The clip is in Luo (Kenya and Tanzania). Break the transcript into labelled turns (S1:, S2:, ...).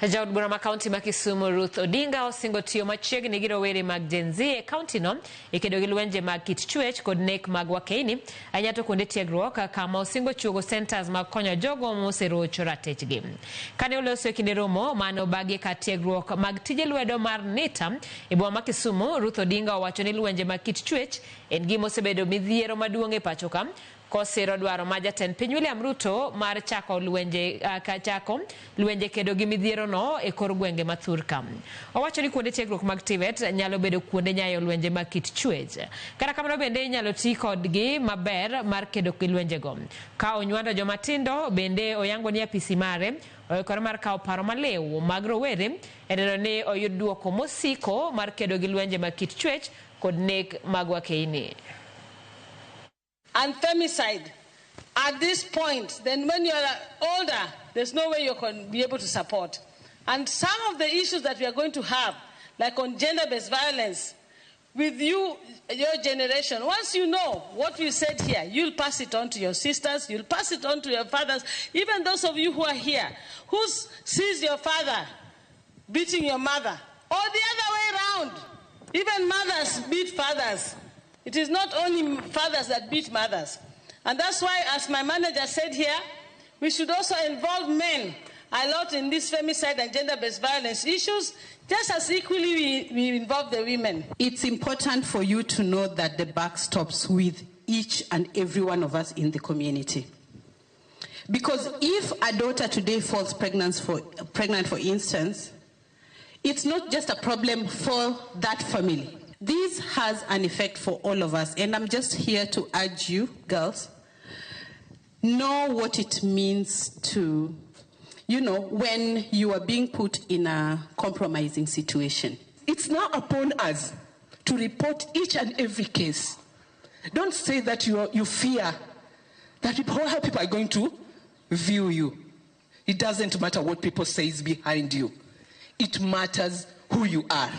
S1: Jaod bura ma kaunti ma Kisumu Ruth Odinga osingo tiyo machiegni gi rowere mag Gen Z e kauntino e kedo gi lwenje mag kit chwech kod nek mag wakeini, ahinya to kuonde tiegruok kama osingo chuogo centers mag konyo jogo moserocho ratechgi. Kane oloso e kinde romo mane obagi kar tiegruok mag tije lwedo mar NITA e boma ma Kisumu, Ruth Odinga owacho ni lwenje mag kit chwech en gima osebedo midhiero maduong' e pacho ka kosiro dwaro ma jatend piny William Ruto mar chako lwenje, chako lwenje kedo gi midhierono e kor gwenge ma thurka. Owacho ni kuonde tiegruok mag TVET nyalo bedo kuonde nyayo lwenje mag kit chwech. Kata kamano bende inyalo ti kodgi maber mar kedo gi lwenjego. Ka onywando joma tindo bende oyango ni apisi mare oikore mar kawo paro maliw mag rowere e neno ni oyud duoko mosiko mar kedo gi lwenje mag kit chwech kod nek mag wakeini.
S2: And femicide at this point, then when you're older, there's no way you can be able to support. And some of the issues that we are going to have, like on gender-based violence, with you, your generation, once you know what we said here, you'll pass it on to your sisters, you'll pass it on to your fathers, even those of you who are here, who sees your father beating your mother, or the other way around. Even mothers beat fathers. It is not only fathers that beat mothers. And that's why, as my manager said here, we should also involve men a lot in these femicide and gender-based violence issues, just as equally we involve the women.
S3: It's important for you to know that the buck stops with each and every one of us in the community. Because if a daughter today falls pregnant, for instance, it's not just a problem for that family. This has an effect for all of us, and I'm just here to urge you, girls, know what it means to, when you are being put in a compromising situation.
S4: It's now upon us to report each and every case. Don't say that you fear that how people are going to view you. It doesn't matter what people say is behind you. It matters who you are.